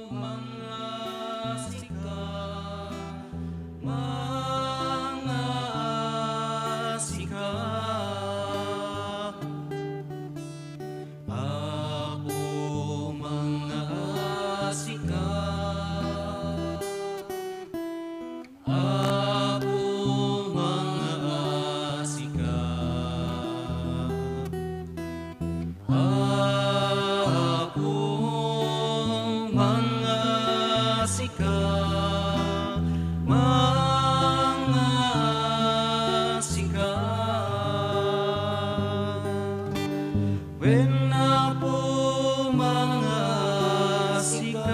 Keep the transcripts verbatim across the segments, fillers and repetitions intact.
Mangasika, mangasika. Apo, mangasika. Apo, mangasika. Apo, mangasika, mangasika. Wen, Apo, mangasika.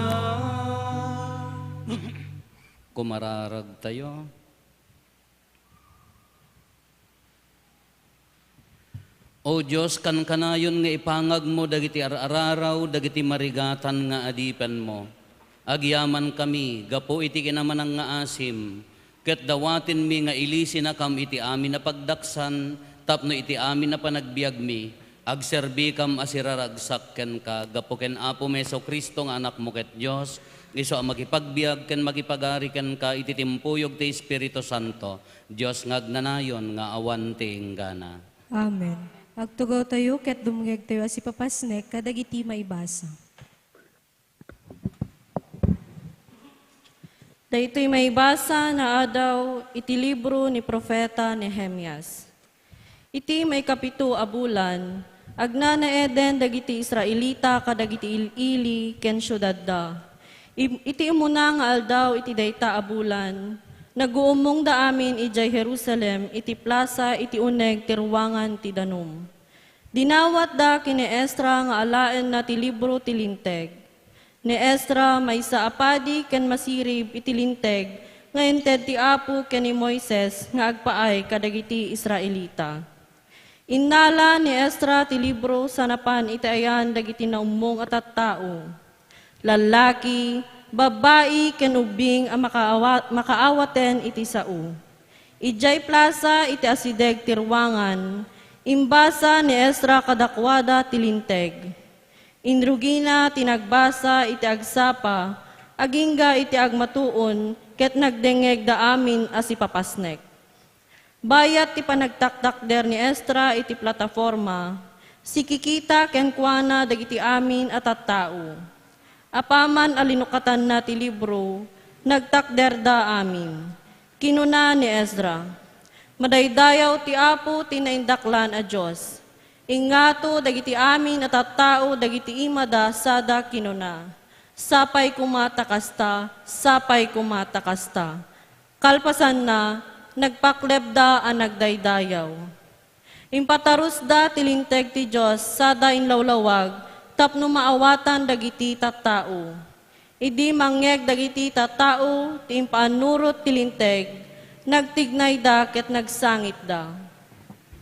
Kumararag tayo. O Dios, kankanayon nga ipangagmo dagiti ar-araraw dagiti marigatan nga adipenmo. Agyamankami gapu iti kinamanang nga asim, ket dawatenmi nga ilisinakam iti amin a pagdaksan tapno iti amin a panagbiagmi, agserbikam a siraragsak kenka gapu ken Apomi Jesu-Cristo nga Anakmo ket Dios, isu a makipagbiag ken makipagari kenka iti timpuyog ti Espiritu Santo, Dios nga agnanayon nga awan ti inggana. Amen. Agtugawtayo ket dumngegtayo a sipapasnek kadagiti maibasa. Daytoy maibasa naadaw iti libro ni Profeta Nehemias. Iti maikapito a bulan, agnanaeden dagiti Israelita kadagiti il-ili ken siudadda. Im-, iti umuna nga aldaw iti dayta a bulan, naguummongda amin idiay Jerusalem iti plasa iti uneg ti ruangan ti danum. Dinawatda ken ni Esdra nga alaenna ti libro ti Linteg. Ni Esdra maysa a padi ken masirib iti Linteg nga inted ti Apo ken ni Moises nga agpaay kadagiti Israelita. Innala ni Esdra ti libro sa napan iti ayan dagiti naummong a tattao, lallaki, babbai, ken ubbing a makaawa-, makaawaten iti sao. Idiay plasa iti asideg ti ruangan, imbasa ni Esdra kadakuada ti Linteg. Inrugina ti nagbasa iti agsapa, agingga iti agmatuon, ket nagdengngegda amin a sipapasnek. Bayat ti panagtaktakder ni Esdra iti plataforma, sikikita kenkuana dagiti amin a tattao. Apaman a linukatanna ti libro, nagtakderda amin. Kinuna ni Esdra, "Madaydayaw ti Apo ti naindaklan a Dios. Ingngato dagiti amin a tattao dagiti imada sada kinuna, 'Sapay koma ta kasta, sapay koma ta kasta.'" Kalpasanna, nagpaklepda a nagdaydayaw. Impatarusda ti Linteg ti Dios sada inlawlawag tapno maawatan dagiti tattao. Idi mangngeg dagiti tattao ti impaannurot ti Linteg, nagtignayda ket nagsangitda.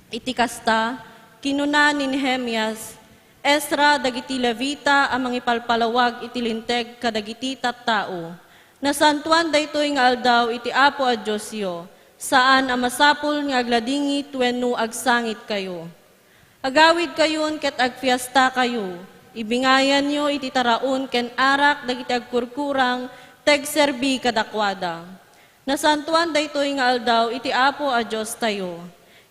Iti kasta, kinuna ni Nehemias, Esdra, dagiti Levita a mangipalpalawag iti Linteg kadagiti tattao, "Nasantoan daytoy nga aldaw iti Apo a Diosyo. Saan a masapul nga agladingit wenno agsangitkayo. Agawidkayon ket agfiestakayo. Ibingayanyo iti taraon ken arak dagiti agkurkurang ti agserbi kadakuada. Nasantoan daytoy nga aldaw iti Apo a Diostayo.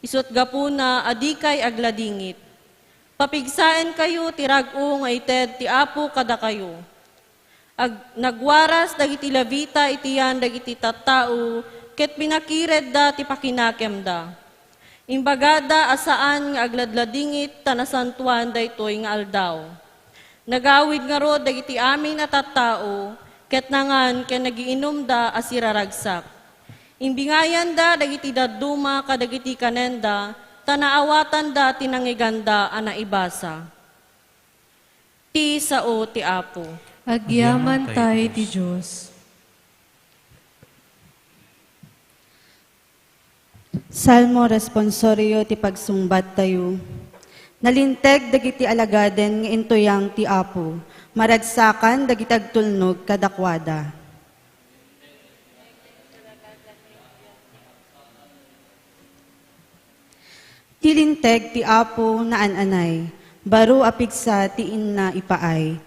Isut' gapuna a dikay agladingit. Papigsaenkayo ti rag-o nga ited ti Apo kadakayo." Ag-, nagwaras dagiti Levita iti yan dagiti tattao ket pinakiredda ti pakinakemda. Imbagada a saan nga agladladingit ta nasantoan daytoy nga aldaw. Nagawid ngarud dagiti amin a tattao ket nangan ken nagiinumda a siraragsak. Imbingayanda dagiti dadduma kadagiti kanenda ta naawatanda ti nangngeganda a naibasa. Ti sao ti Apo. Agyaman tayo ti Dios. Salmo responsorio ti pagsungbattayo. Nalinteg dagiti alagaden nga intuyang ti Apo, maragsakan dagiti agtulnog kadakuada. Ti Linteg ti Apo naan-anay, baro a pigsa ti inna ipaay.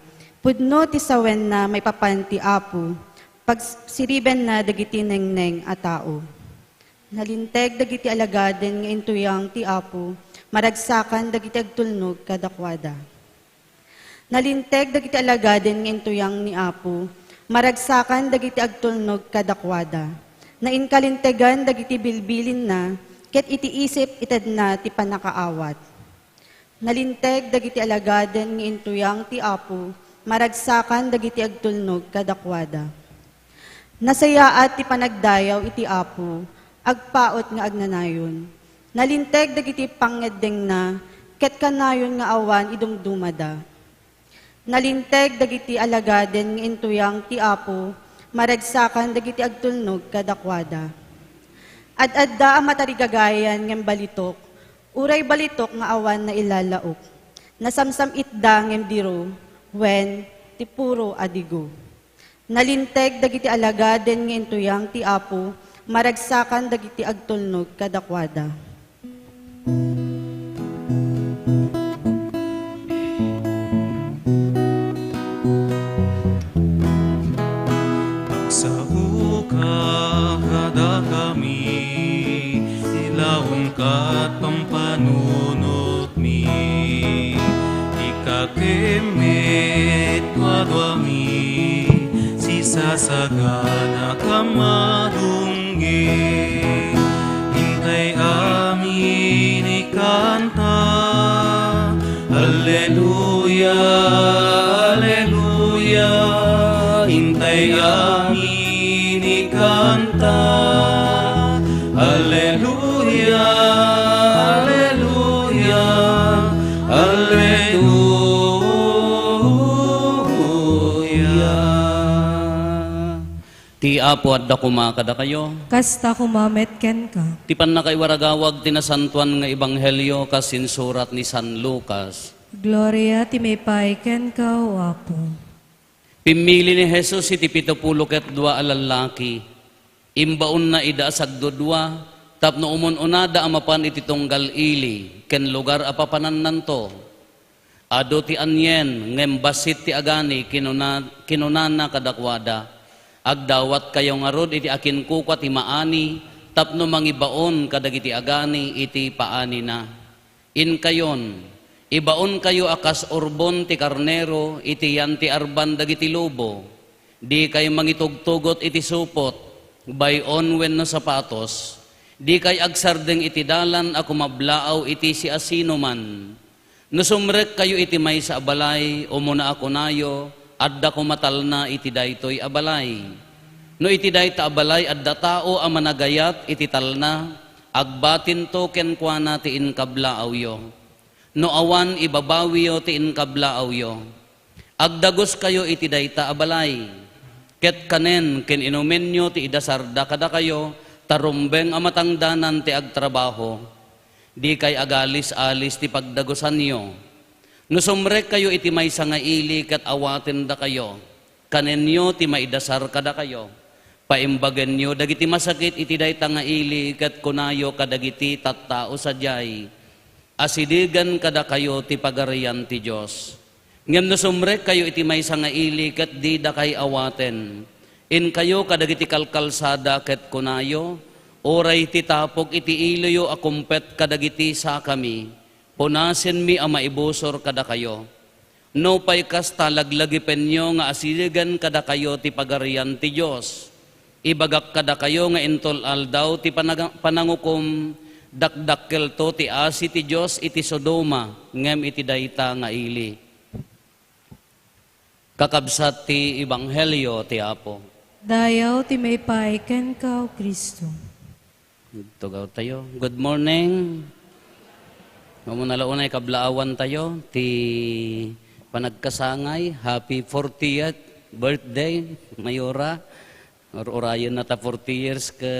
Pudno ti sawenna maipapan ti Apo, pagsiribenna dagiti nengneng a tao. Nalinteg dagiti alagaden nga intuyang ti Apo, maragsakan dagiti agtulnog kadakuada. Nalinteg dagiti alagaden nga intuyang ni Apo, maragsakan dagiti agtulnog kadakuada. Nainkalintegan dagiti bilbilinna, ket iti isip itedna ti pannakaawat. Nalinteg dagiti alagaden nga intuyang ti Apo, maragsakan dagiti agtulnog kadakuada. Nasayaat ti panagdayaw iti Apo, agpaut nga agnanayon. Nalinteg dagiti pangngeddengna, ket kanayon nga awan idumdumada. Nalinteg dagiti alagaden nga intuyang ti Apo, maragsakan dagiti agtulnog kadakuada. Ad-adda a matarigagayan ngem balitok, uray balitok nga awan nailalaok. Nasamsam-itda ngem diro, wen, ti puro adigo. Nalinteg dagiti alagaden nga intuyang ti Apo, maragsakan dagiti agtulnog kadakuada. Agsaoka kadakami, ilaom kat pampanunotmi, ikakem met kuaduami, sisasagana ka madungge, intay amin ikanta. Alleluia, alleluia, intay amin ikanta. Alleluia, alleluia, alleluia. Ti Apo adda koma kadakayo. Kasta koma met kenka. Ti pannakaiwaragawag ti nasantoan nga ebanghelio kas insurat ni San Lucas. Gloria ti maipaay kenka, O Apo. Pimmili ni Jesus iti pito pulo ket dua a lallaki. Imbaonna ida a sagdudua tapno umun-unada a mapan iti tunggal ili ken lugar a papanannanto. Adu ti anien, ngem bassit ti agani, kinuna-, kinunana kadakuada, "Agdawatkayo ngarud iti akinkukua ti maani tapno mangibaon kadagiti agani iti paanina. Inkayon, ibaonkayo a kas urbon ti karnero iti yan ti arban dagiti lobo. Dikay mangitugtugot iti supot, bay-on wenno sapatos. Dikay agsardeng iti dalan a kumablaaw iti siasinoman. No sumrekkayo iti maysa a balay, umuna a kunayo, 'Adda koma talna iti daytoy a balay.' No iti dayta a balay adda tao a managayat iti talna, agbatinto kenkuana ti inkablaawyo. No awan, ibabawiyo ti inkablaawyo. Agdaguskayo iti dayta a balay, ket kanen ken inumenyo ti idasarda kadakayo, ta rumbeng a matangdanan ti agtrabaho. Dikay agalis-alis ti pagdagusanyo. No sumrekkayo iti maysa nga ili ket awatendakayo, kanenyo ti maidasar kadakayo. Paimbagenyo dagiti masakit iti dayta nga ili ket kunayo kadagiti tattao sadiay, 'Asidegen kadakayo ti Pagarian ti Dios.' Ngem no sumrekkayo iti maysa nga ili ket didakay awaten, inkayo kadagiti kalkalsada ket kunayo, 'Uray ti tapok iti iloyo a kumpet kadagiti sakami, punasenmi a maibusor kadakayo.' Nupay kasta, laglagipenyo nga asidegen kadakayo ti Pagarian ti Dios. Ibagak kadakayo nga inton Aldaw ti panaga-, panangukom, dakdakkelto ti asi ti Dios iti Sodoma ngem iti dayta nga ili. Kakabsat ti Ebanghelio ti Apo. Dayaw ti maipaay kenka, O Cristo. Tugaw tayo. Good morning. Umuna la unay kablaawan tayo ti panagkasangay. Happy fortieth birthday, Mayora. Ur-, urayen na ta forty years ke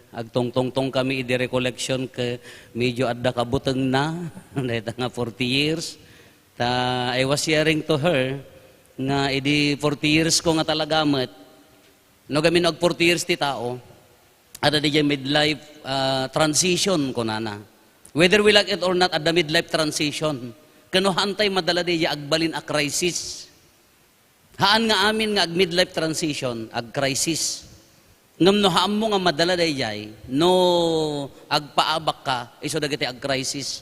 agtungtungtong kami idi recollection ke medyo adda kabuteng na. Dayta nga forty years. Ta, I was sharing to her nga idi forty years ko nga talaga met, no gamin ag forty years ti tao, adda diay midlife, ah, transition, kunana. Whether we like it or not, adda midlife transition. Kano hantay madala diay agbalin a crisis. Haan nga amin nga ag-midlife transition, ag-crisis. Ngem no haanmo nga madala daydiay, no agpaabak ka, isu dagiti ag-crisis.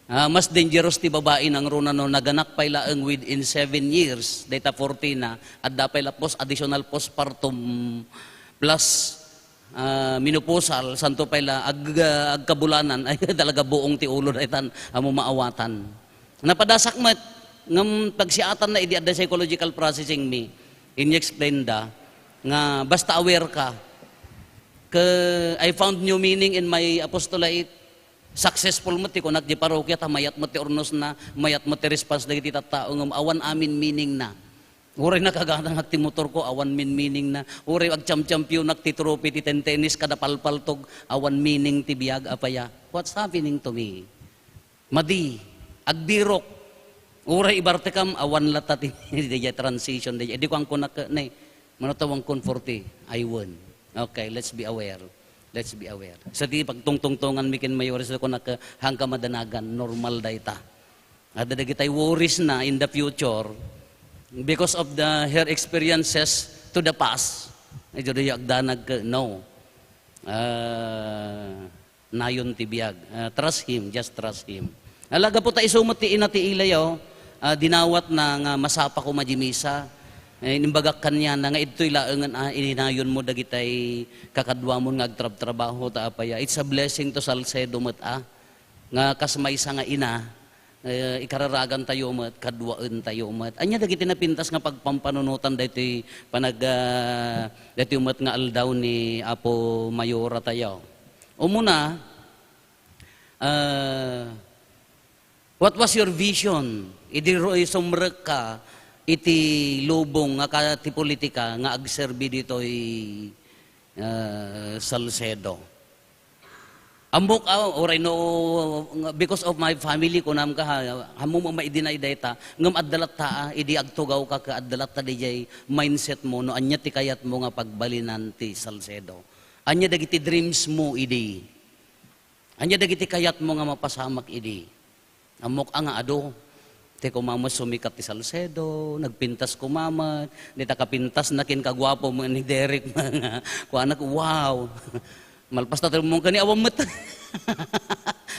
Ah, mas dangerous ti babai nangruna no naganak pay laeng within seven years, dayta forty na, adda pay la pos-, additional postpartum plus, ah, menopausal, santo pay la ag-, agkabulanan, ay talaga buong ti ulo daytan, amo maawatan. Napadasak met, ngem pagsiatanna idi adda psychological processing mi, ini-explain da nga basta aware ka, ke, "I found new meaning in my apostolate." Successful met ti kunak ti parokia, ta mayat met ti urnosna, mayat met ti response dagiti tattao, ngem awan amin meaning na. Uray nakagatangak ti motor ko, awan min meaning na. Uray agchampion-championak ti trophy ti ten tennis kada palpaltog, awan meaning ti biag, apaya. What's happening to me? Madi, agbirok. Uray ibartekam, awan latta ti, diay transition, diay. Di ko ang kunak, ne, mano tawang kun forty, I won. Okay, let's be aware. Let's be aware. Sa di pagtungtungtungan mi ken Mayores, kunak, hangka madanagan, normal dayta. Adda dagitay worries na in the future because of the, her experiences to the past. Ay, di agdanag ka, no. Ah, nayon ti biag. Ah, trust Him, just trust Him. Ala, gapu ta isu met ti ina ti Eli, oh. Ah, dinawatna nga masapa koma diay misa. Eh, inimbagak kaniana nga idtoy laengen, ah, ininayonmo dagitay kakaduamon nga agtrabtrabaho ta apaya. It's a blessing to Salcedo met, ah. Nga kas maysa nga ina, eh, ikararagantayo met, kaduaentayo met. Ania dagiti napintas nga pagpampanunotan daytoy panag-, ah, daytoy met nga aldaw ni Apo Mayora tayo? Umuna, ah, what was your vision idi ru-, sumrekka iti lubong nga ka-, ti politika nga agserbi ditoy, ah, Salcedo? Ammok, ah, uray no, because of my family, kunam ka, ha, haanmo nga maidinay dayta, ngem adda latta, ah, idi agtugawka, ket adda latta diay mindset mo, no ania ti kayatmo nga pagbalinan ti Salcedo. Ania dagiti dreams mo idi? Ania dagiti kayatmo nga mapasamak idi? Ammok a nga adu. Ti kumamet sumikat ti Salcedo, nagpintas kumamet, dita kapintasna ken kaguapo mo ni Derek, mga kuanak, wow. Malpas ta tumong kani, awan met.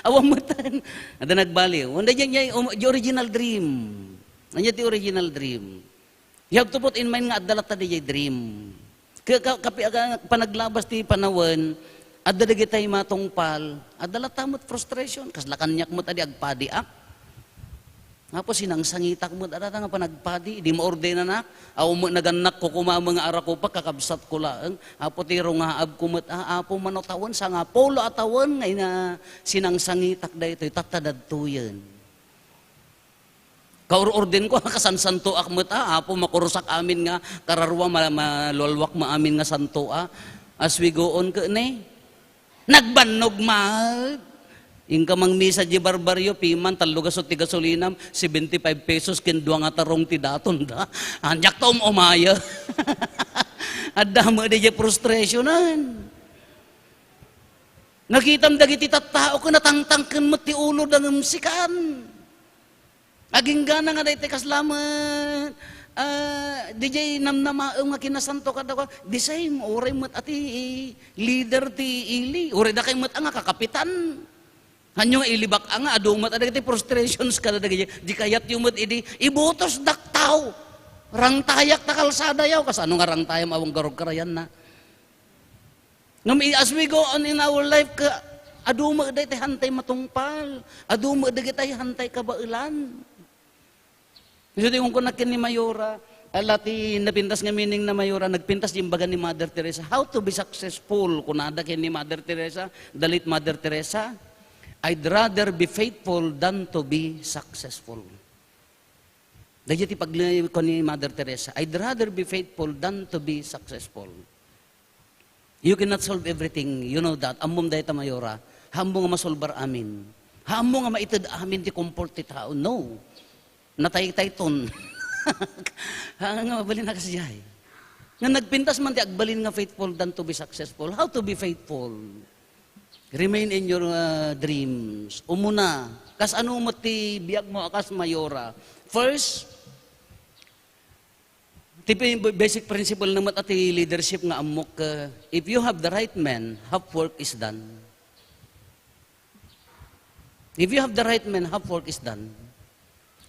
Awan met. Adda nagbali. Unda diay, um, the original dream. Ania ti original dream? You have to put in mind nga adda latta diay dream. Ka-, ka-, kapi-, ka-, panaglabas ti panawen, adda dagitay matungpal, adda latta met frustration, kasla kaniak met adi agpadiak. Apo, sinangsangitak met adda nga panagpadi, idi maordenanak, awan met nagannak ko kuma nga arakupak, kakabsat ko laeng. Apo, ti rungaab ko met, ah, Apo, mano tawen, sangapulo a tawen nga ina-, sinangsangitak daytoy, tatta dadtoyen. Kaur-orden ko, kasansantoak met, ah, Apo, makursak amin nga kararua, ma-, malualwak maamin nga santo, ah. As we go on, ket ne, nagbannog met. Inka mangmisa di barbaryo, piman, tallo gasu ti gasolinam, seventy-five pesos, ken dua nga tarong ti daton da. Aniak ta um-umaya. Adda met di frustration-an. Nakitam dagiti tattao, ken natangtangken met ti ulo da ngem sikan. Aginggana nga daytoy kasla met, ah, diay namnamaem nga kinasanto kadakuada, the same, uray met a ti leader ti ili, uray dakay met a nga kakapitan. Hanyo nga ilibak a nga, adu met a dagiti frustrations kada dagiti, di kayatyo met idi, ibotos daktaw. Rangtayak ta kalsada yaw, kasano nga rangtayam awan garog karayanna? Ngem i-, as we go on in our life, ka, adu met daytoy hantay matungpal, adu met dagitay hantay kabaelan. Isu ti kunkunak ken ni Mayora, ala ti napintas nga meaning na Mayora, nagpintas di imbaga ni Mother Teresa, "How to be successful?" Kunada ken ni Mother Teresa, the late Mother Teresa, "I'd rather be faithful than to be successful." Dayta ti pagli-, kuan ni Mother Teresa, "I'd rather be faithful than to be successful." You cannot solve everything. You know that. Ammom dayta, Mayora. Haanmo nga masolbar amin. Haanmo nga maited amin ti comfort ti tao. No. Nataytayton. Ha, nga mabalin a kasdiay. Nga nagpintas man ti agbalin nga faithful than to be successful. How to be faithful? Remain in your, uh, dreams. Umuna, kasano met ti biagmo a kas Mayora? First, Ti pi-, basic principle na met a ti leadership nga ammok, eh, if you have the right man, half work is done. If you have the right man, half work is done.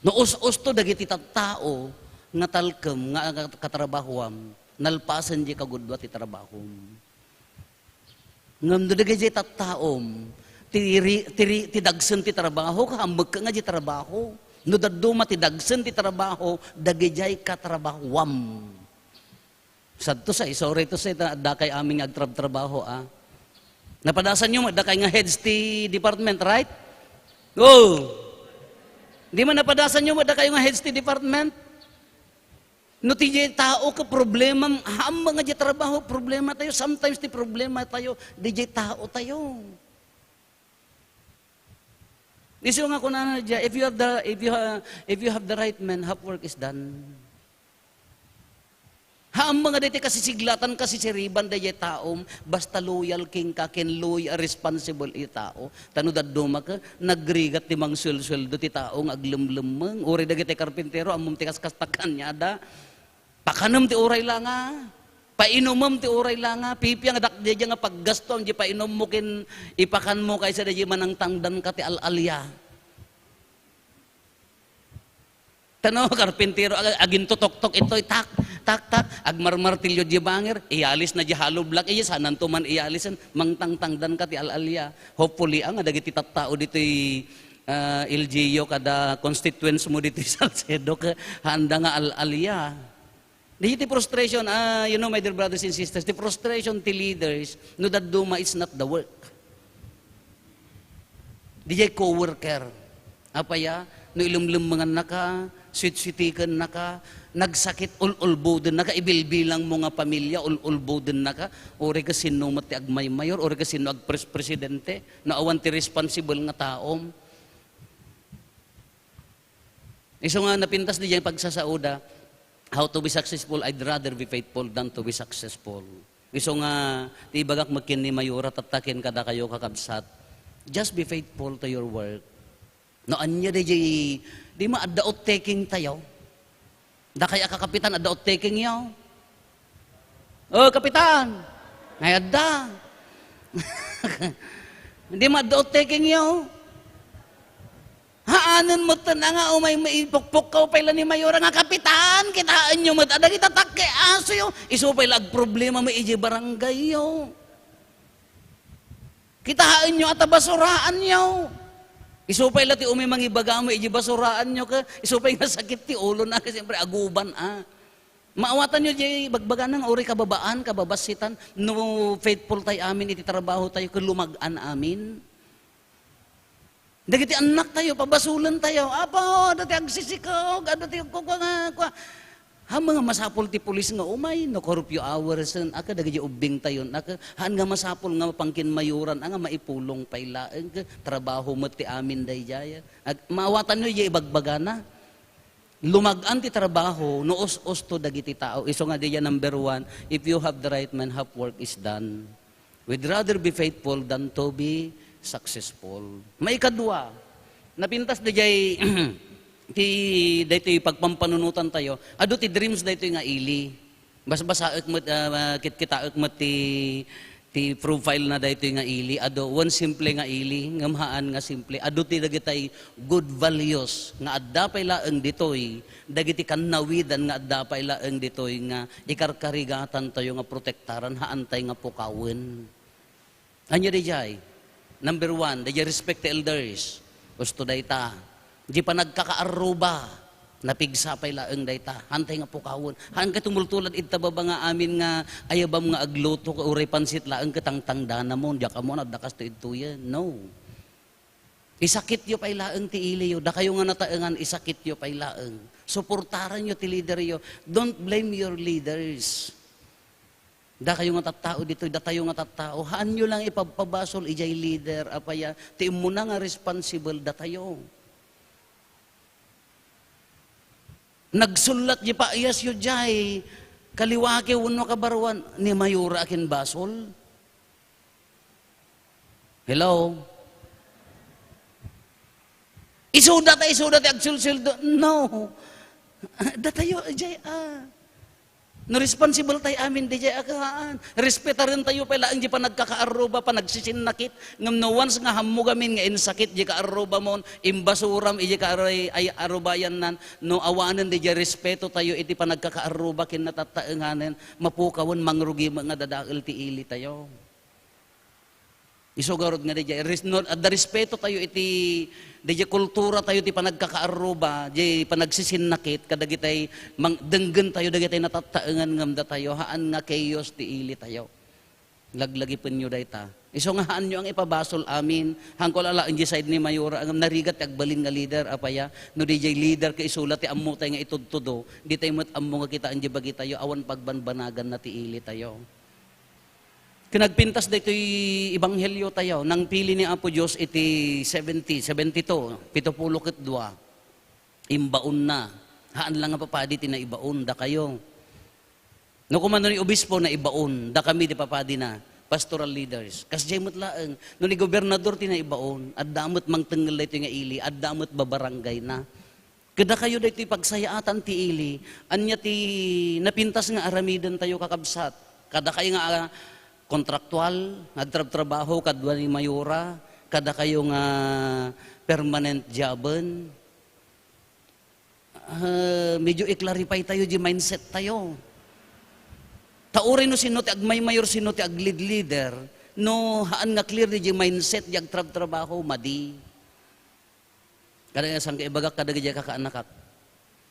No us-usto dagiti tattao nga talkem nga katrabahoam, nalpasen di kagudua ti trabahom. Ngem no dagiti tattaom, ti ri-, ti ri-, ti dagsen ti trabaho, kaammek nga di trabaho. No dadduma ti dagsen ti trabaho, dagijay katrabahoam. Sad to say, sorry to say, ta adda kay amin nga agtrabtrabaho, ah. Napadasan yo, adda kay nga heads ti department, right? Oh. Di man napadasan yo, adda kayo nga heads ti department? No ti tao ka problema, haan nga di trabaho, problema tayo. Sometimes ti problema tayo, di tao tayo. Isu nga kunana dia, if you have the, if you ha-, if you have the right man, half work is done. Haan nga daytoy kasisiglatan, kasisiriban daydiay taom, basta loyal kenka, ken loyal, responsible iti tao. Ta no dadduma ka, nagrigat ti mangsuelsueldo ti tao nga aglemlemmeng. Uray dagiti karpintero, ammom ti kaskastak kaniada. Pakanem ti uray la nga, painumem ti uray la nga, pipiang dak daydiay nga paggastuam diay painummo ken ipakanmo kaysa daydiay manangtangdanka ti al-alia. Tano, karpintero, ag-, agintutoktok itoy, tak, tak, tak, agmarmartilyo diay bangir, iyalisna diay hollow block, iya, saananto man iyalisen, mangtangtangdanka ti al-alia. Hopefully, ah, nga dagiti tattao ditoy, ah, L G U kada constituents mo ditoy Salcedo, ka, haanda nga al-alia. Di ti frustration, ah, you know, my dear brothers and sisters, the frustration ti leaders, no dadduma, it's not the work. Diay co-worker. Apaya, no ilemlemmengannaka, sweet-sweetikennaka, nagsakit, ul-ulbodennaka, ibilbilangmo nga pamilia, ul-ulbodennaka, uray ka sinno met ti agmaymayor, uray ka sinno agpres-, presidente, no awan ti responsible nga taom. Isu nga napintas diay pagsasaoda, how to be successful, I'd rather be faithful than to be successful. Isu nga, ti ibagak met ken ni Mayora, tatta ken kadakayo, kakabsat, just be faithful to your work. No ania daydiay, di ma, adda oath-taking tayo. Dakay a kakapitan, adda oath-taking yo. Oh, kapitan. Ay, adda. Di ma, adda oath-taking yo. Haanen met ten nga umay maipukpukkaw pay la ni Mayora nga, "Kapitan, kitaenyo met, adda kita takke asoyo." Isu pay la agproblema met idiay barangayyo. Kitaenyo a ta basuraanyo. Isu pay la ti umay mangibaga met idiay basuraanyo, ka, isu pay nga sakit ti ulona, ka, siyempre, aguban, ah. Maawatanyo diay bagbagana nga uray kababaan, kababassitan, no faithful tay amin iti trabaho tayo, ket lumag-an amin. Dagiti annak tayo, pabasolen tayo. Apo, adda ti agsisikaw, adda ti kua, kua, kua. Haan nga masapul ti pulis nga umay, no curfew hours, en, aka, dagiti ubbing tayo, aka, haan nga masapul nga pangkinmayoran, nga maipulong pay laeng, ket trabaho met ti amin daydiay. Ag-, maawatanyo diay ibagbagana. Lumag-an ti trabaho no us-usto dagiti tao. Isu nga diay number one, if you have the right man, half work is done. We'd rather be faithful than to be successful. Maikadua, napintas daydiay ti, daytoy pagpampanunotan tayo. Adu ti dreams daytoy nga ili. Basbasaek met, ah, kitkitaek met ti, ti profile na daytoy nga ili. Adu, wen simple nga ili, ngem haan nga simple. Adu ti dagitay good values nga adda pay laeng ditoy, dagiti kannawidan nga adda pay laeng ditoy nga ikarkarigatan tayo nga protektaran, haantay nga pukawen. Ania daydiay? Number one, daydiay respect ti elders. Usto dayta. Di panagkakaarruba, napigsa pay laeng dayta. Haantay nga pukawen. Haan ka tumultulad ita baba nga amin nga ayabam nga agluto, uray pansit laeng ket tangtangdanamon, diak ammo no adda kastoy ditoyen. No. Isakityo pay laeng ti iliyo. Dakayo nga nataengan, isakityo pay laeng. Suportaranyo ti leaderyo. Don't blame your leaders. Dakayo nga tattao ditoy, datayo nga tattao. Haanyo lang ipabpabasol idiay leader, apaya, ti immuna nga responsible, datayo. Nagsullat di paiyasyo diay, kaliwake wenno kabaruan, ni Mayora a kin basol. Hello? Isuda ta, isuda ti agsulsueldo. No. Datayo, jay, ah. No responsible tay amin, diay agaan. Respetarentayo pay laeng di panagkakaarruba, panagsisinnakit. Ngem no once nga hammog amin nga insakit di kaarrubamon, imbasuram iti kaarubayannan, no awanen diay respetotayo iti panagkakaarruba ken natattaenganen, mapukawen mangrugi met nga dadael ti ilitayo. Isu garud nga diay res-, no, adda respetotayo iti, diay kulturatayo ti panagkakaarruba, diay panagsisinnakit, kadagitay mang-, denggentayo dagitay natattaengan ngem datayo, haan nga chaos ti ilitayo. Laglagipenyo dayta. Isu nga haanyo ang ipabasol amin, haanko la laeng diay side ni Mayora, ngem narigat ti agbalin nga leader, apaya, no diay leader ket isu la ti ammotay nga itudtudo, ditay met ammo nga kitaen diay bagitayo, awan pagbanbanaganna ti ilitayo. Ket nagpintas daytoy ebangheliotayo, nangpili ni Apo Dios iti seventy, seventy-two, pitupulo ket dua. Imbaonna. Haan la nga papadi ti naibaon, dakayo. No, kumano ni obispo, naibaon, dakami ti papadina, pastoral leaders. Kasdiay met laeng, no ni gobernador ti naibaon, adda met mangtengngel daytoy nga ili, adda met babarangayna. Kadakayo daytoy pagsayaatan ti ili, ania ti napintas nga aramidentayo, kakabsat? Kadakayo nga, ah, kontraktual, nga agtrabtrabaho kadua ni Mayora, kadakayo nga permanent joben. Ah, medyo i-clarify tayo di mindset tayo. Ta uray no sino ti agmaymayor, sino ti aglead-leader, no haan nga clear di mindset di agtrabtrabaho, madi. Kada nga saan ka ibagak kadagiti kakaanakak.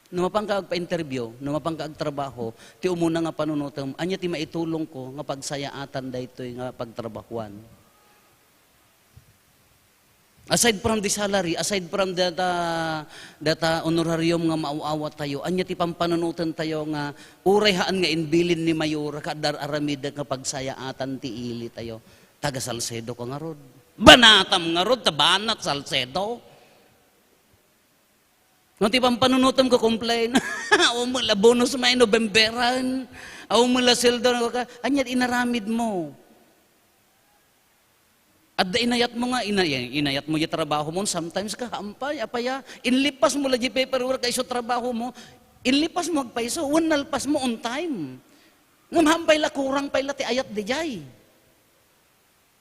No mapanka agpa-interview, no mapanka agtrabaho, ti umuna nga panunotem, ania ti maitulongko nga pagsayaatan daytoy nga pagtrabahuan? Aside from the salary, aside from data, data honorarium nga maaw-awat tayo, ania ti pampanunotentayo nga uray haan nga imbilin ni Mayora, kaadda aramidek nga pagsayaatan ti ili tayo? Taga Salcedo ka ngarud. Banatam ngarud, ta banat Salcedo. No, ti pampanunotem ko, complain. Awan met la bonus may Novemberan. Awan met la sweldo, ka, ania inaramid mo? Adda inayat mo nga, ina-, inayat mo di trabaho mo, sometimes ka, hampay, apaya, inlipas mo la di paperwork, isu trabaho mo, inlipas mo, agpayso, wen nalpas mo on time. Ngem hampay la, kurang pay la ti ayat di jay.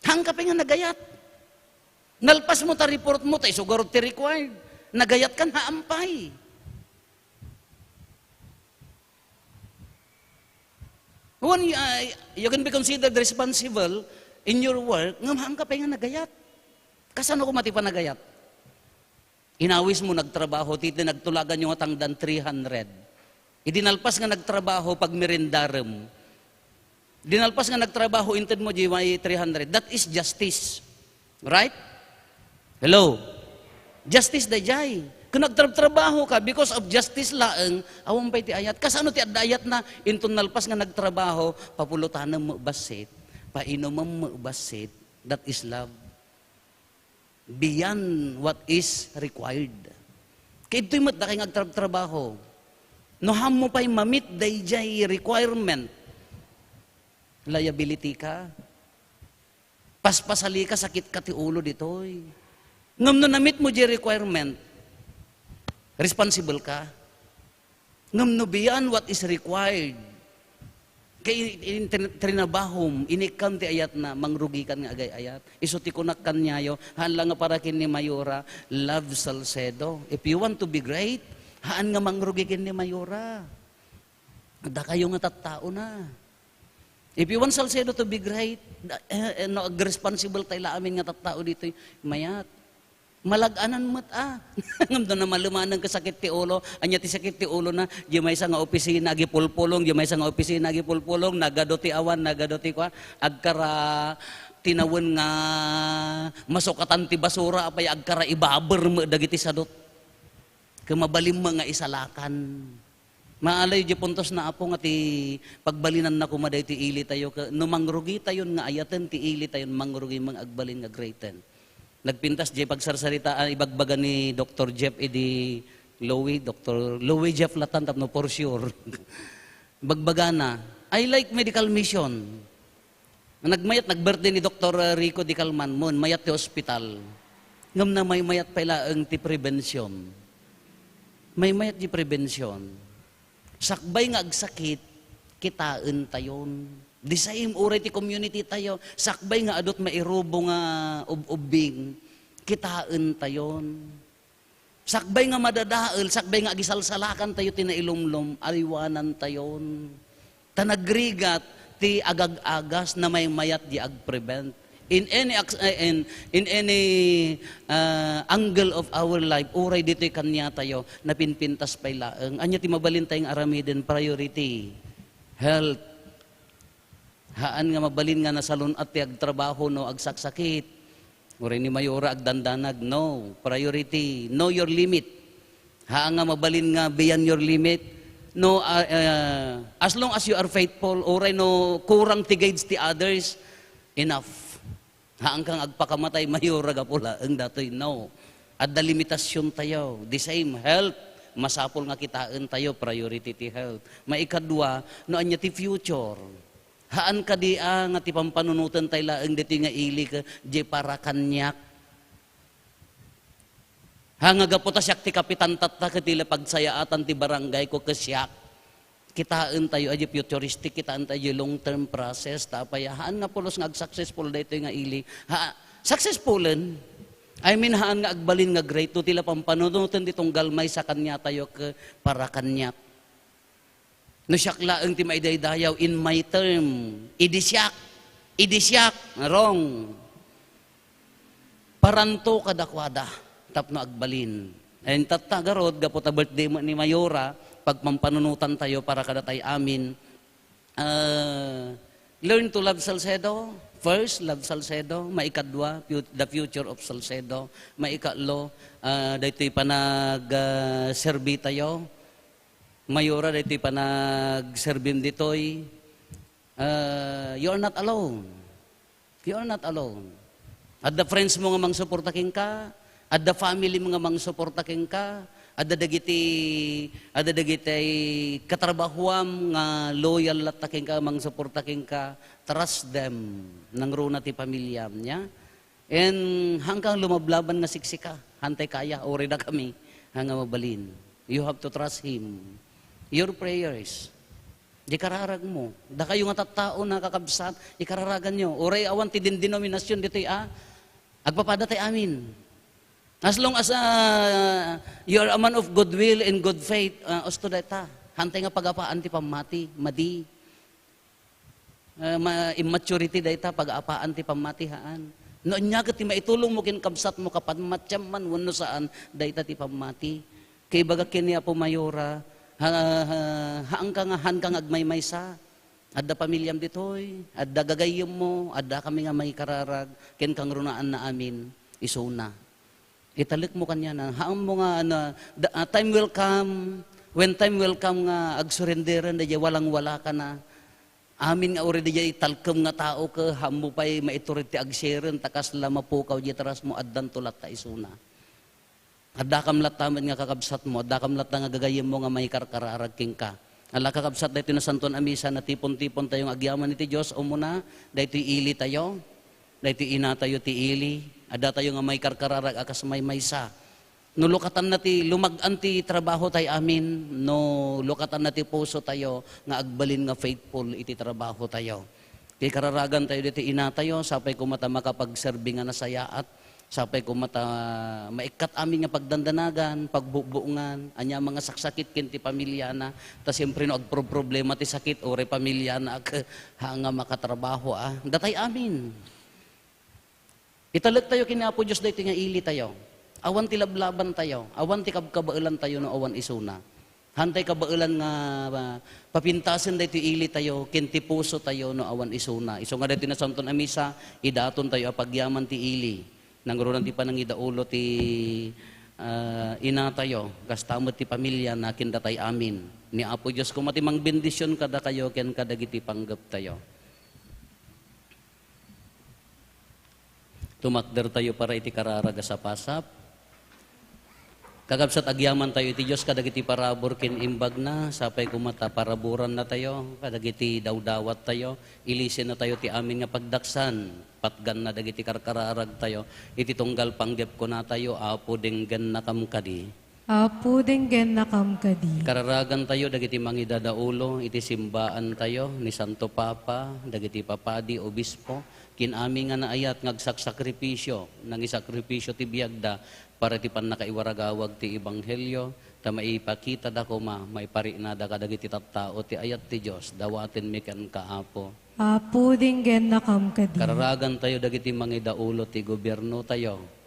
Haan ka pay nga nagayat. Nalpas mo ta report mo, ta isu garud ti required. Nagayat kan, haan pay. When you, uh, you can be considered responsible in your work, ngem haan ka pay nga nagayat. Kasano koma ti panagayat? Inawis mo, nagtrabaho, ti, ti nagtulagan yo nga tangdan, three hundred. Idi nalpas nga nagtrabaho, pagmerendarem. Di nalpas nga nagtrabaho, inted mo, di may three hundred. That is justice. Right? Hello? Justice dayjay. Kung nagtrabaho ka, because of justice laeng, awan pay ti ayat. Kasano ti adda ayat na, inton nalpas nga nagtrabaho, papulutanem mo bassit, painumem mo bassit. That is love. Beyond what is required. Kay ditoy met dakay nga agtrabtrabaho. No, haan mo pay ma-meet dayjay requirement, liability ka. Paspasali ka, sakit ka ti ulo ditoy. Ngem no na-meet mo jay requirement, responsible ka. Ngem no beyond what is required, kay in-, in-, trin-, trinabahom, inikkam ti ayatna, mangrugikan nga agay-ayat. Isu ti kunak kaniayo, haan la nga para ken ni Mayora, love Salcedo. If you want to be great, haan nga mangrugi ken ni Mayora. Dakayo nga tattaona. If you want Salcedo to be great, da-, eh, eh, no, agresponsible tay la amin nga tattao ditoy, mayat. Malag-anan met, a. Ngem no namalemaneng ket sakit ti ulo, ania ti sakit ti ulona? Di maysa nga opisina agipulpulong, di maysa nga opisina agipulpulong, nagadu ti awan, nagadu ti kuan, agkara tinawen nga masukatan ti basura, apay agkara ibaber met dagiti sadot. Ket mabalin met nga isalakan. Maalay di puntos na, Apo, nga ti pagbalinanna koma daytoy ili tayo, ket no mangrugi tayon nga ayaten ti ili tayon, mangrugi met nga agbalin nga greaten. Nagpintas di pagsarsaritaan, ibagbaga ni Doktor Jeff idi Louie, Doktor Louie Jeff latan tapno for sure. Bagbagana, "I like medical mission." Nagmayat, nag-birthday ni Doktor Rico Di Calman, mo, mayat ti ospital. Ngem namaymayat pay laeng ti prevention. Maymayat ti prevention. Sakbay nga agsakit, Kitaentayon. The same, uray ti community tayo, sakbay nga adut mairubo nga ub-ubbing, kitaentayon. Sakbay nga madadael, sakbay nga agisalsalakan tayo ti nailumlom, aliwanan tayon. Ta nagrigat ti agag-agas, namaymayat di agprevent. In any ac-, eh, in, in any, ah, angle of our life, uray ditoy kaniatayo, napinpintas pay laeng. Ania ti mabalin tayong aramiden? Priority. Health. Haan nga mabalin nga nasalun-at ti agtrabaho no agsaksakit. Uray ni Mayora agdandanag, no. Priority. Know your limit. Haan nga mabalin nga beyond your limit. No, ah, ah, as long as you are faithful, uray no kurang ti gauge ti others, enough. Haan kang agpakamatay, Mayora, gapu laeng datoy. No. Adda limitasyon tayo. The same, health. Masapul nga kitaentayo, priority ti health. Maikadua, no ania ti future. Haan kadi a nga ti pampanunotentayo laeng ditoy nga ili ket di para kaniak. Ha nga gapu ta siak ti kapitan tatta ket ila pagsayaatan ti barangay ko ket siak. Kitaentayo a di futuristic, kitaentayo a di long-term process, ta apay, haan nga pulos nga ag-successful daytoy nga ili. Ha, successfulen. I mean, haan nga agbalin nga great no ti la pampanunoten di tunggal maysa kaniatayo ket para kaniak. No siak laeng ti maidaydayaw in my term, idi siak, idi siak, wrong. Paranto kadakuada tapno agbalin. Ay, tatta garud, gapu ta birthday met ni Mayora, pagpampanunotan tayo para kadatay amin. Ah, learn to love Salcedo. First, love Salcedo. Maikadua, fu-, the future of Salcedo. Maikatlo, ah, daytoy panag, ah, serbi tayo. Mayora, daytoy panagserbim ditoy. Ah, you are not alone. You are not alone. Adda friends mo nga mangsuporta kenka, adda family mo nga mangsuporta kenka, adda dagiti, adda dagiti katrabahuam nga loyal latta kenka, mangsuporta kenka. Trust them. Nangruna ti pamiliam, nia? And hangkang lumablaban nga siksika, hantay kaya, uray dakami, haan nga mabalin. You have to trust Him. Your prayers. Di kararag mo. Dakayo nga tattao, nakakabsat, ikararagan nyo. Uray awan ti dindenominasyon ditoy, ah, agpapada tay amin. As long as, ah, you are a man of goodwill and good faith, ah, usto dayta. Hantay nga pagapaan ti pammati, madi. Ah, ma-, immaturity dayta, pagapaan ti pammati, haan. No ania ket ti maitulong mo ken kabsat mo, kapammatiam man wenno saan, dayta ti pammati. Kaibaga ken ni Apo Mayora, ha, ha, haanka nga, haanka nga agmaymaysa. Adda pamiliam ditoy, adda gagayyem mo, adda kami nga maikararag, ken kangrunaanna amin, isuna. Italek mo kaniana. Haan mo nga, ano, the, ah, time will come, when time will come nga agsurrenderen, daydiay walang-wala ka na. Amin nga uray daydiay talkem nga tao ket, haan mo pay maitured ti agshare'en, ta kasla mapukaw diay trust mo, addanto latta isuna. Addakam latta met nga kakabsat mo, addakam latta nga gagayyem mo nga maikarkararag kenka. Ala, kakabsat, daytoy Nasantoan a Misa, natipon-tipon tayo nga agyaman iti Dios, umuna, daytoy ili tayo. Daytoy inatayo ti ili, addatayo nga maikarkararag a kas maymaysa. No lukatanna ti lumag-an ti trabaho tay amin, no lukatanna ti puso tayo nga agbalin nga faithful iti trabaho tayo. Ti kararagan tayo ditoy inatayo, sapay koma ta makapagserbi nga nasayaat, sapay koma ta maikkat amin nga pagdandanagan, pagbubbuongan, ania nga saksakit ken ti pamiliana, ta siempre no agproproblema ti sakit, uray pamiliana, ak-, ha nga makatrabaho, ah. Datay amin. Italek tayo ken Apo Dios daytoy nga ili tayo. Awan ti lablaban tayo, awan ti kabkabaelan tayo no awan isuna. Hantay kabaelan nga, ah, papintasen daytoy ili tayo, ken ti puso tayo no awan isuna. Isu nga daytoy Nasantoan a Misa, idaton tayo a pagyaman ti ili. Nangruna ti panangidaulo ti, ah, ina tayo, kasta met ti pamiliana ken datay amin. Ni Apo Dios koma ti mangbendision kadakayo ken kadagiti panggep tayo. Tumakder tayo para iti kararag a sapasap. Kakabsat, agyaman tayo iti Dios kadagiti parabur ken imbagna, sapay koma ta paraburanna tayo kadagiti dawdawat tayo, ilisenna tayo ti amin nga pagdaksan, patganna dagiti karkararag tayo, iti tunggal panggep kuna tayo, Apo, denggennakam kadi. Apo, denggennakam kadi. Kararagantayo dagiti mangidadaulo iti simbaantayo ni Santo Papa, dagiti papadi, obispo, ken amin nga naayat nga agsaksakripisio, nangisakripisio ti biagda para iti pannakaiwaragawag ti ebanghelio, ta maipakitada koma, maipariknada kadagiti tattao ti ayat ti Dios. Dawatenmi kenka, Apo. Apo, denggennakam kadi. Kararagantayo dagiti mangidaulo ti gobiernotayo.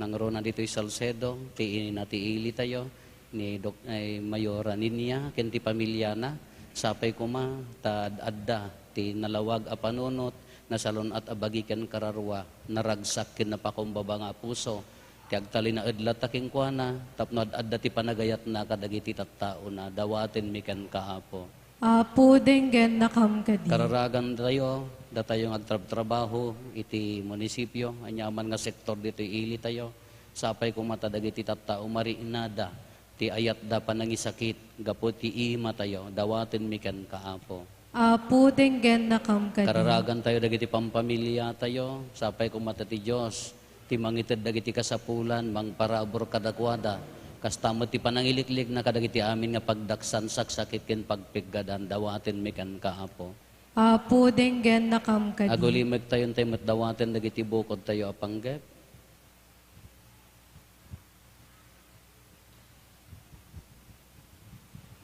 Nangruna ditoy Salcedo, ti ina ti ilitayo, ni Doc-, ay, Mayora Niña, ken ti pamiliana. Sapay koma, ta ad-adda ti nalawag a panunot, nasalun-at a bagi ken kararua, naragsak ken napakumbaba nga puso, ti agtalinaed latta kenkuana, tapno ad-adda ti panagayatna kadagiti tattaona. Dawatenmi kenka, Apo. Apo, denggennakam kadi. Kararagantayo, datayo nga agtrabtrabaho iti munisipio, aniaman nga sektor ditoy ilitayo. Sapay koma ta dagiti tattao mariknada ti ayatda panangisakit gapu ti imatayo. Dawatenmi kenka, Apo. Apo, denggennakam kadi. Kararagantayo dagiti pampamiliatayo, sapay koma ta ti Dios ti mangited dagiti kasapulan, mangparabur kadakuada. Kasta met ti panangiliklikna kadagiti amin nga pagdaksan, saksakit ken pagpiggadan. Dawatenmi kenka, Apo. Apo, denggennakam kadi. Agulimektayo, intay met dawaten dagiti bukodtayo a panggep.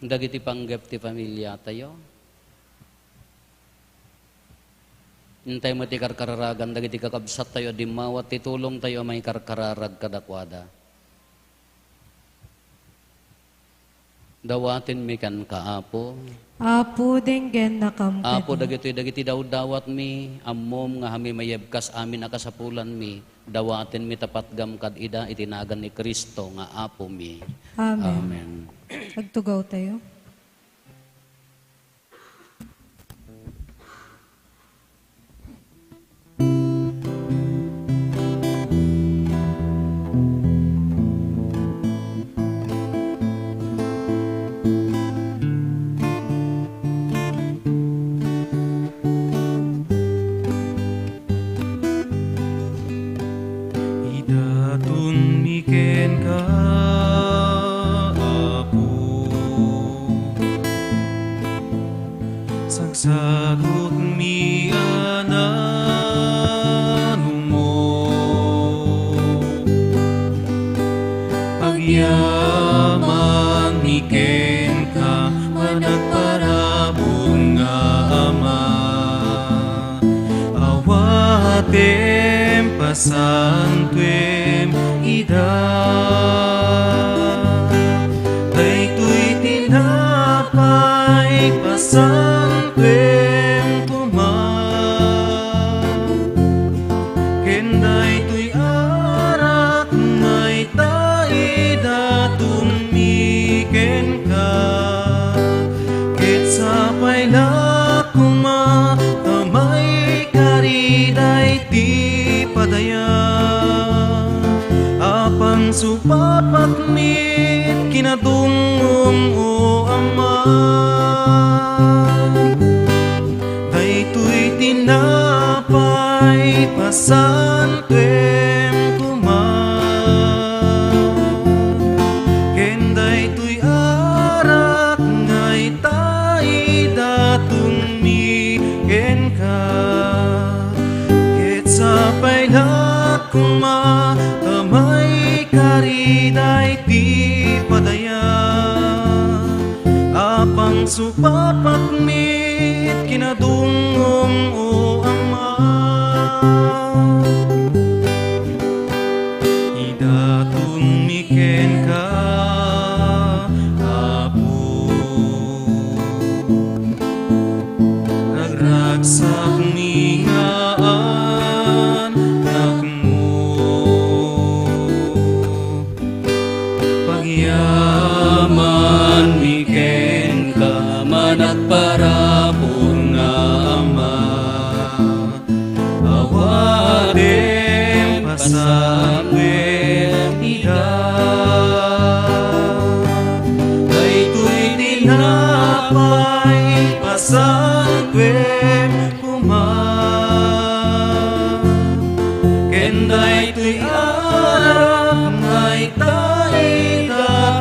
Dagiti panggep ti familiatayo. Intay met ti karkararagan dagiti kakabsattayo a dimmawat ti tulongtayo a mangikarkararag kadakuada. Dawatenmi kenka, Apo. Apo, denggennakam kadi. Apo, dagitoy dagiti dawdawatmi, ammom nga hami mayebkas amin a kasapulanmi, dawatenmi ta patgam kad ida iti nagan ni Cristo nga Apomi. Amen. Amen. Agtugawtayo. Idatonmi kenka, Apo. Sagsagutmi a nanungngo. Agyamanmi kenka, managparabur nga Ama. Awatem, pasantuem ida. Daytoy tinapay, pasantuem koma. Ken daytoy arak nga ita, idatonmi kenka. Ket sapay la koma ta maikari daytoy ti padaya a pangsupapakmi kinadungngom, O Ama. Daytoy tinapay, pasantuem koma. Ken daytoy arak nga ita, idatonmi kenka. Ket sapay la koma ta maikari daytoy padaya a pangsupapakmi kinadungngom, O Ama. Idatonmi kenka, Apo. Agragsakmi nga annakmo. Pagyamanmi kenka, managparabur nga Ama. Awatem, pasantuem ida. Daytoy tinapay, pasantuem koma. Ken daytoy arak nga ita, ida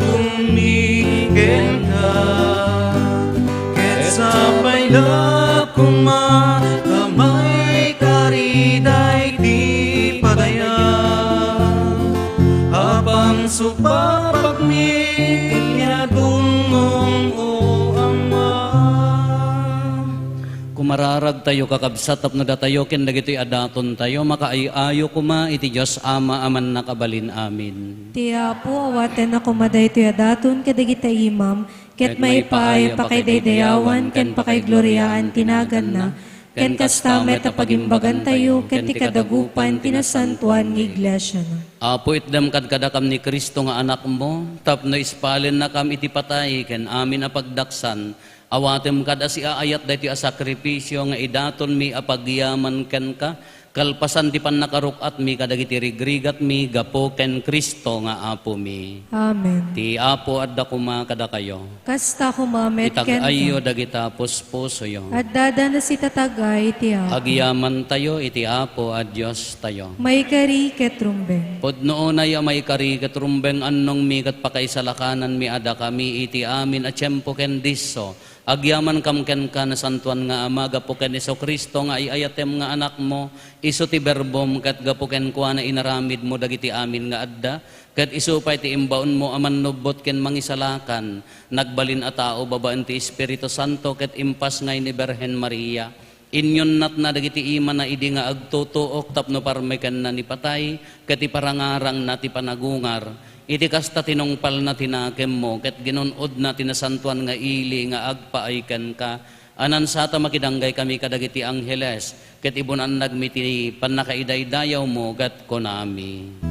Araragtayo, kakabsat, tapno datayo ken dagitoy a datontayo makaay-ayo koma iti Dios Ama a Mannakabalin-amin. Ti Apo, awatenna koma daytoy a daton kadagiti imam, ket maipaay a pakaidaydayawan ken pakaigloriaan ti naganna, ken kasta met a pagimbagantayo ken ti kadagupan ti nasantoan nga iglesiana. Apo, itdem kadkadakam ni Cristo nga Anakmo, tapno ispalennakam iti patay ken amin a pagdaksan, awatem kad a siaayat daytoy a sakrifisio nga idatonmi a pagyaman kenka, kalpasan ti pannakaruk-atmi kadagiti rigrigatmi gapu ken Cristo nga Apomi. Amen. Ti Apo adda koma kadakayo. Kasta koma met kenka. Itag-ayyo dagita puspusoyo. Addada nasitatag-ay ti Apo. Agyamantayo iti Apo a Diostayo. Maikari ket rumbeng. Pudno unay a maikari ket rumbeng, annongmi ket pakaisalakananmi a dakami iti amin a tiempo ken disso. Agyamankam kenka, Nasantoan nga Ama, gapu ken Jesu-Cristo nga ay-ayatem nga Anakmo, isu ti Berbom, ket gapu kenkuana inaramidmo dagiti amin nga adda, ket isu pay ti imbaonmo a mannubbot ken mangisalakan, nagbalin a tao babaen ti Espiritu Santo, ket impasngay ni Birhen Maria. Inyunnatna dagiti imana idi nga agtutuok tapno parmekenna ni patay, ket iparangarangna ti panagungar. Iti kasta, tinungpalna ti nakemmo, ket ginun-odna ti nasantoan nga ili nga agpaay kenka. Anansat a makidanggay kami kadagiti angheles, ket ibun-annagmi ti pannakaidaydayawmo, ket kunami: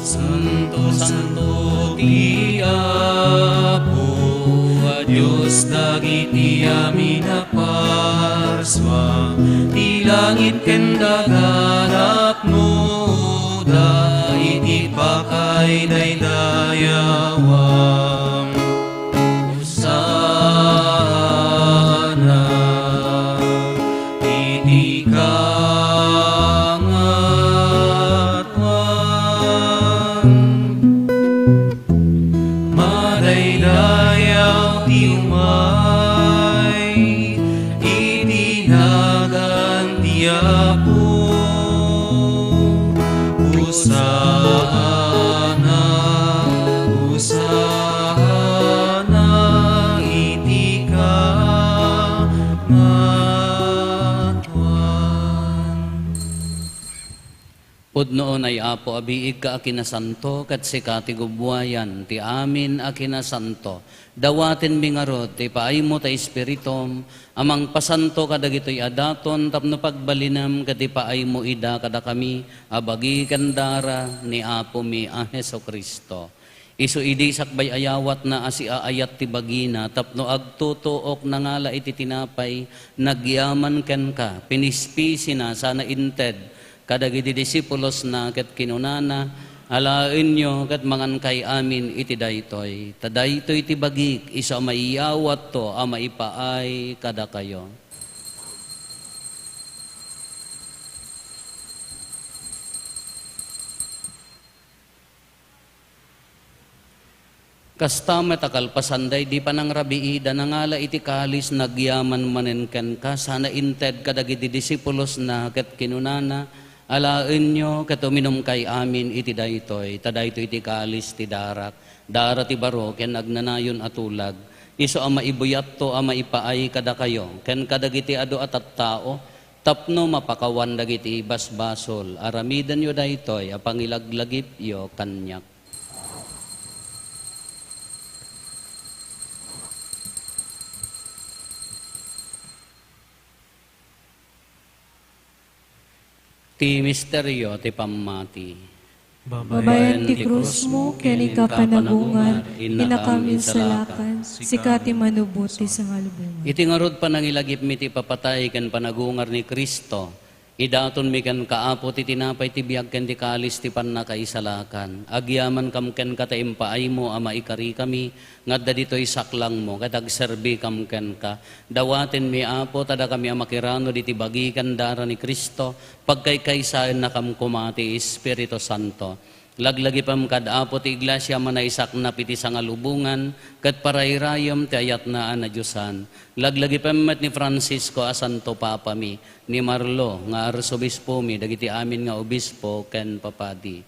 Santo, santo ti Apo a Dios dagiti amin a parsua, ti langit ken daga napnoda iti pakaidaydayawan. Hosanna iti kangatoan. Madaydayaw ti umay iti nagan ti Apo. Hosanna, Hosanna iti kangatoan. Pudno unay, Apo, a biigka a kinasanto, ket sika ti gubbuayan ti amin a kinasanto. Dawatenmi ngarud ti paaymo ta Espiritum a mangpasanto kadagitoy a daton tapno pagbalinem ket ipaaymo ida kadakami a bagi ken dara ni Apomi a Jesu-Cristo. Isu idi sakbay a yawatna a siaayat ti bagina tapno agtutuok, nangala iti tinapay, nagyaman kenka, pinispisina sana inted kadagiti disipulosna ket kinunana, "Alaenyo ket mangankay amin iti daytoy, ta daytoy ti bagik, isu a maiyawatto a maipaay kadakayo." Kasta met a kalpasan daydi panangrabiida, nangala iti kalis, nagyaman manen kenka, sana inted kadagiti disipulosna ket kinunana, "Alaenyo ket uminumkay amin iti daytoy, ta daytoy ti kalis ti darak, dara ti baro ken agnanayon a tulag, isu a maibuyatto a maipaay kadakayo ken kadagiti adu a tattao, tapno mapakawan dagiti basbasol. Aramidenyo daytoy a pangilaglagipyo kaniak." Ti misterio ti pammati. Babaen ti krusmo ken ika panagungar, innakam insalakan, sika ti manubot ti sangalubongan. Iti ngarud, panangilagipmi ti ipapatay ken panagungar ni Cristo, idatonmi kenka, Apo, ti tinapay ti biag ken ti kalis ti pannakaisalakan. Agyamankam kenka ta impaaymo a maikarikami nga adda ditoy saklangmo ket agserbikam kenka. Dawatenmi, Apo, ta dakami a makirano diti bagi ken dara ni Cristo, pagkaykaysaennakam koma ti Espiritu Santo. Laglagipem kad, Apo, ti iglesia a manaisaknap iti sangalubongan ket parairayem ti ayatna a nadiosan. Laglagipem met ni Francisco a Santo Papami, ni Marlo nga Arsobispomi, dagiti amin nga obispo ken papadi.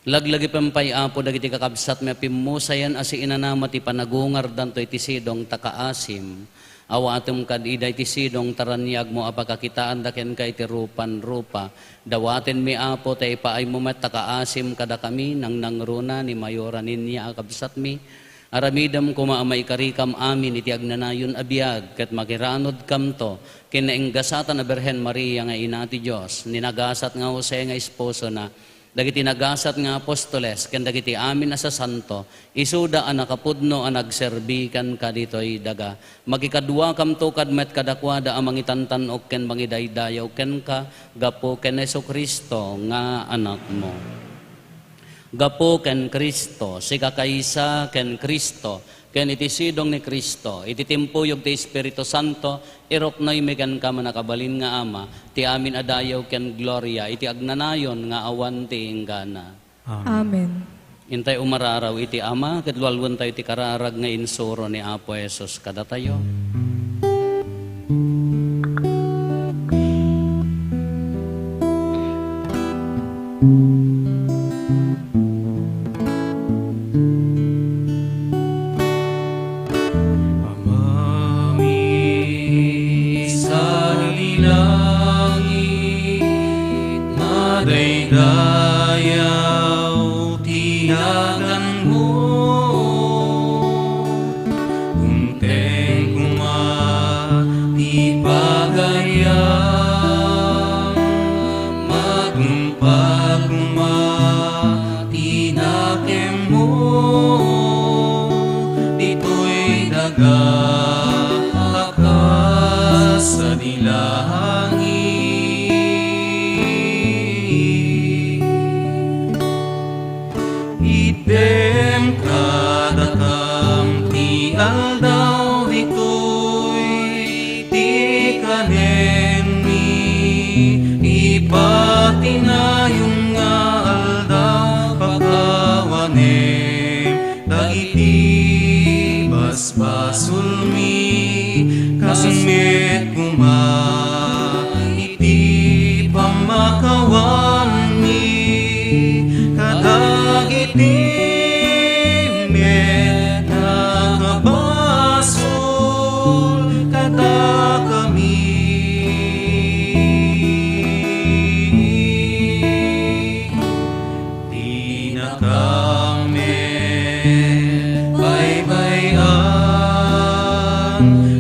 Laglagipen pay, Apo, dagiti kakabsatmi a pimmusayen a siinanama ti panagungardanto iti sidong ta kaasim. Awatem kad ida iti sidong ta raniagmo a pakakitaanda kenka iti rupan-rupa. Dawatenmi, Apo, ta ipaaymo met ta kaasim kadakami, nangnangruna ni Mayora Niña a kabsatmi. Aramidem koma a maikarikam amin iti agnanayon a biag, ket makiranudkamto ken nainggasatan a Birhen Maria nga Ina ti Dios, ni nagasat nga Jose nga esposona, dagiti nagasat nga apostoles, ken dagiti amin a sasanto, isuda a nakapudno a nagserbi kenka ditoy daga. Makikaduakamto kad met kadakuada a mangitantan-ok ken mangidaydayaw kenka gapu ken Jesu-Cristo nga Anakmo. Gapu ken Cristo, sikakaysa ken Cristo, ken iti sidong ni Cristo, iti timpuyog ti Espiritu Santo, iruknoymi kenka, mannakabalin nga Ama, ti amin a dayaw ken gloria iti agnanayon nga awan ti inggana. Amen. Amen. Intay umararaw iti Ama, ket lualuentayo ti kararag nga insuro ni Apo Jesus kadatayo. Amami, sadi langit, madaydayaw ti naganmo. Unteng koma ti pagayam, matungpal koma ti nakemmo ditoy daga a kas sadi langit. Itdem kadakam ti aldaw ditoy ti kanenmi, ipatinayon nga aldaw pakawanem dagiti basbasolmi, kas met koma iti pammakawanmi kadagiti met nakabasol kadakami. Dinakam met baybay-an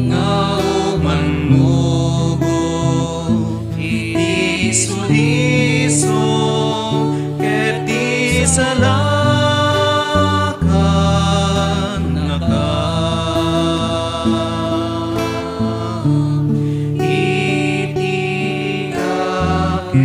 nga umannubot iti sudiso ket ti salakannaka iti dakes.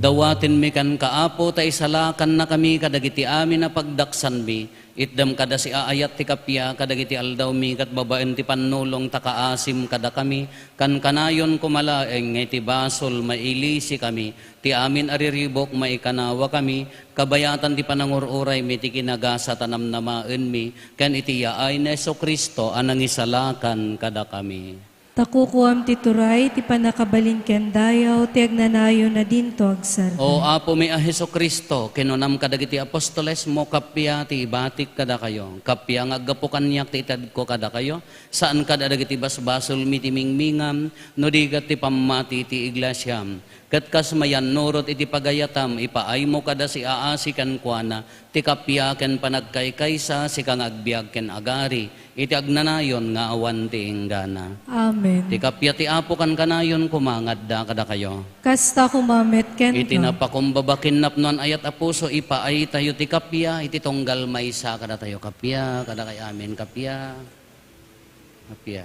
Dawatenmi kenka, Apo, ta isalakannakami kadagiti amin a pagdaksanmi. Itdem kada siaayat ti kappia kadagiti aldawmi ket babaen ti pannulong ta kaasim kadakami. Kankanayon koma laeng nga iti basol mailisikami, ti amin a riribuk maikanawakami, kabayatan ti panangur-uraymi ti kinagasat a namnamaenmi, ken iti yaay ni Jesu-Cristo a nangisalakan kadakami. Ta kukuam ti turay, ti pannakabalin ken dayaw, ti agnanayon a dinto agsardeng. O Apomi a Jesu-Cristo, kinunam kadagiti apostolesmo, kappia ti ibatik kadakayo, kappia nga aggapu kaniak ti itedko kadakayo, saan kad a dagiti basbasolmi ti mingmingam, no di ket ti pammati ti iglesiam. Ket kas mayannurot iti pagayatam, ipaaymo kada siaasi kenkuana, ti kappia ken panagkaykaysa, sika nga agbiag ken agari, iti agnanayon nga awan ti inggana. Amen. Ti kappia ti Apo kankanayon koma nga adda kadakayo. Kasta koma met kenka. Iti napakumbaba ken napnoan ayat a puso, ipaaytayo ti kappia iti tunggal maysa kadatayo. Kappia, kadakay amin, kappia. Apia.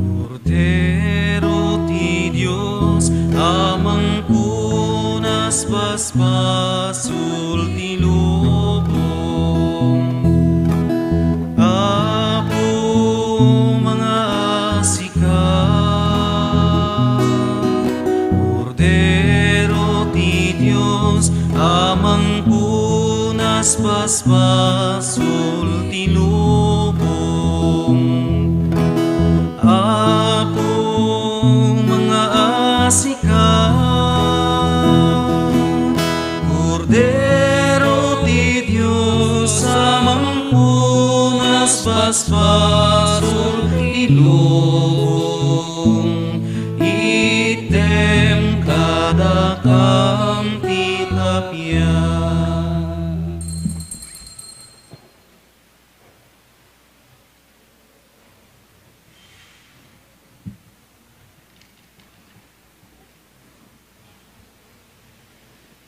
Kordero ti Dios a mangpunas basbasol ti lubong. Apo, mangaasi ka, Kordero ti Dios a mangpunas basbasol ti lubong. Apo, mangaasika, Kordero ti Dios a mangpunas basbasol ti lubong, itdem kadakam ti kappia.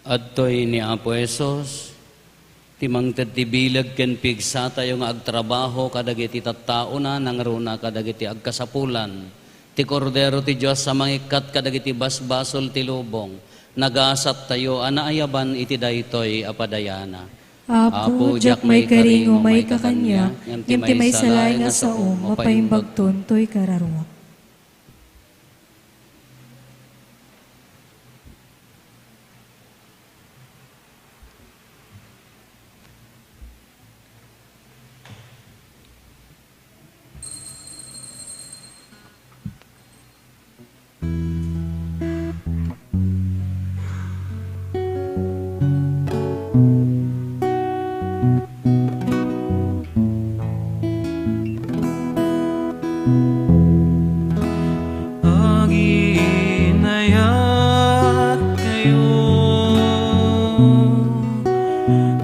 Adtoy ni Apo Jesus, ti mangted ti bileg ken pigsatayo nga agtrabaho kadagiti tattaona, nangruna kadagiti agkasapulan. Ti Kordero ti Dios a mangikkat kadagiti basbasol ti lubong, nagasattayo a naayaban iti daytoy a padayana. Apo, diak maikari nga umay ka kaniak, ngem ti maysa laeng a sao, mapaimbagton toy kararuak. Aginayatkayo,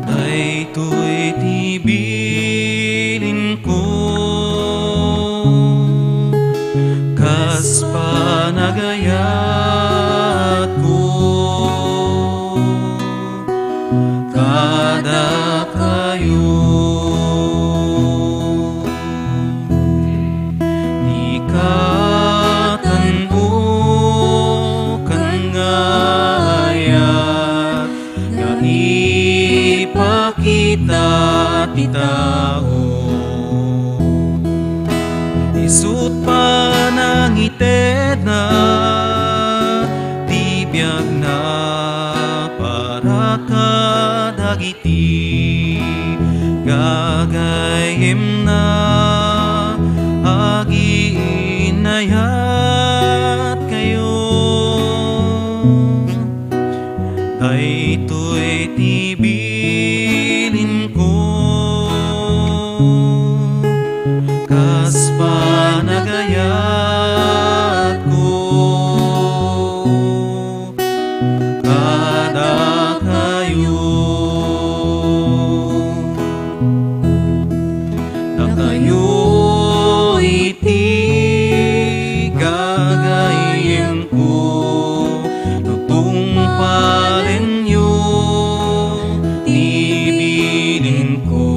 daytoy ti bilinko, kas panagayatko kadakayo. Ti katanmokan nga ayat nga ipakita ti tao. Isut' panangitedna ti biagna para kadagiti gagayyemna. Aginayatkayo, daytoy ti bilinko, kas panagayatko kadakayo. Dakayo iti gagayyemko, no tungpalenyo ti bilinko,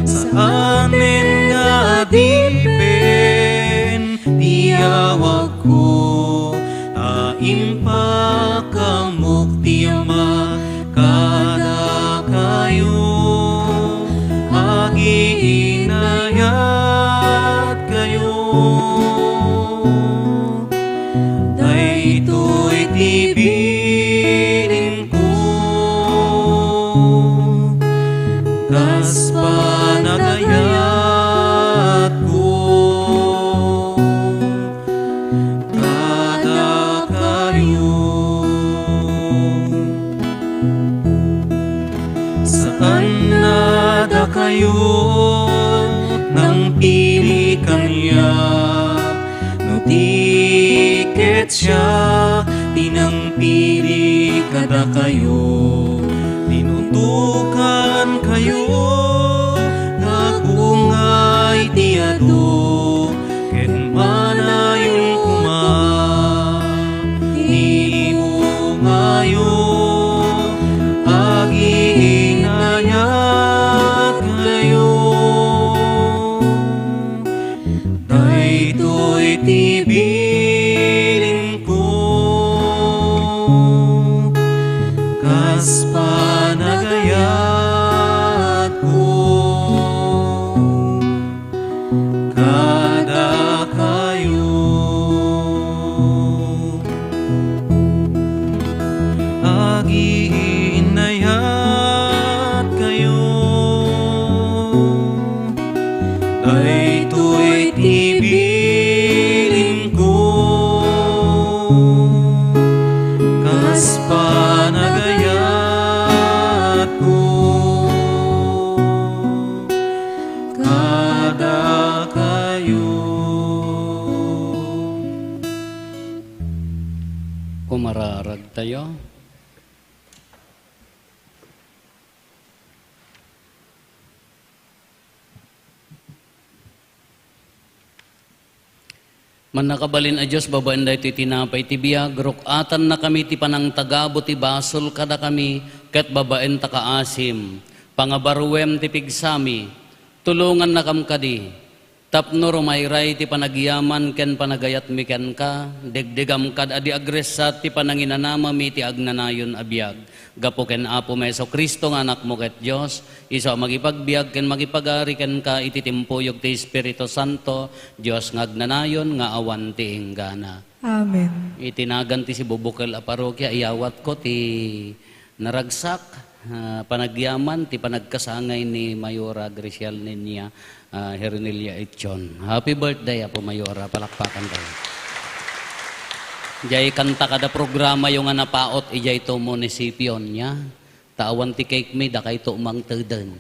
saanen nga adipen ti awagko, ta impakaamok ti Ama kadakayo. Aginayatkayo, daytoy ti bilinko, kas panagayatko kadakayo. Saan a dakayo nangpili kaniak, no di ket siak ti nangpili kadakayo. Tinutokankayo nga agbungay ti adu, ket manayon koma ti bungayo. Aginayatkayo, daytoy ti bilinko, kas panagayatko kadakayo. Aginayat Panagayatko kadakayo. Kumararag tayo. Mannakabalin a Dios, babaen daytoy tinapay ti biag, ruk-atannakami ti panangtagabo ti basol kadakami, ket babaen ta kaasim, pangabaruem ti pigsami, tulongannakam kadi, tapno rumayray ti panagyaman ken panagayatmi kenka, degdegam kad a di agressat ti pananginanamami ti agnanayon a biag. Gapu ken Apomi Jesu-Cristo nga Anakmo ket Dios, isu a mangipagbiag ken mangipagari kenka iti timpuyog ti Espiritu Santo, Dios nga agnanayon nga awan ti inggana. Amen. Iti nagan ti sibubukel a parokia, iyawatko ti naragsak, ah, panagyaman ti panagkasangay ni Mayora Graciel Niña, ah, Hernelia Etchon. Happy birthday, Apo Mayora. Palakpakan tayo. Jay kanta kada programa yung nga napaot, ijay to munisipyo niya. Ta awan ti cake mi, dakayto mangteden.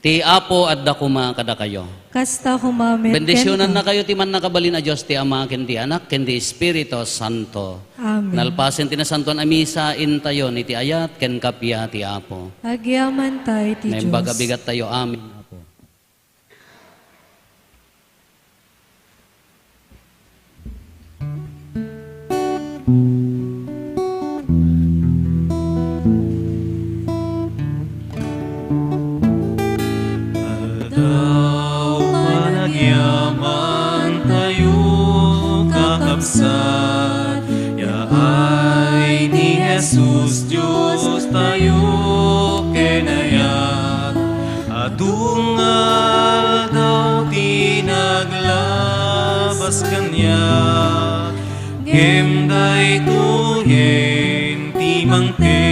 Ti Apo adda koma kadakayo. Kasta koma met kenka. Bendisyonannakayo ti mannakabalin a Dios, ti Ama, ken ti Anak, ken ti Espiritu Santo. Amen. Nalpasen ti Nasantoan a Misa, intayon iti ayat ken kappia ti Apo. Agyamankami iti Dios. Naimbag a bigat tayo. Amen, Apo. Aldaw panagyaman tayo, kakabsat, yaay ni Jesus, Dios tayo, ken ayat. Adu nga aldaw ti naglabas kaniak, ngem daytoyen ti mangted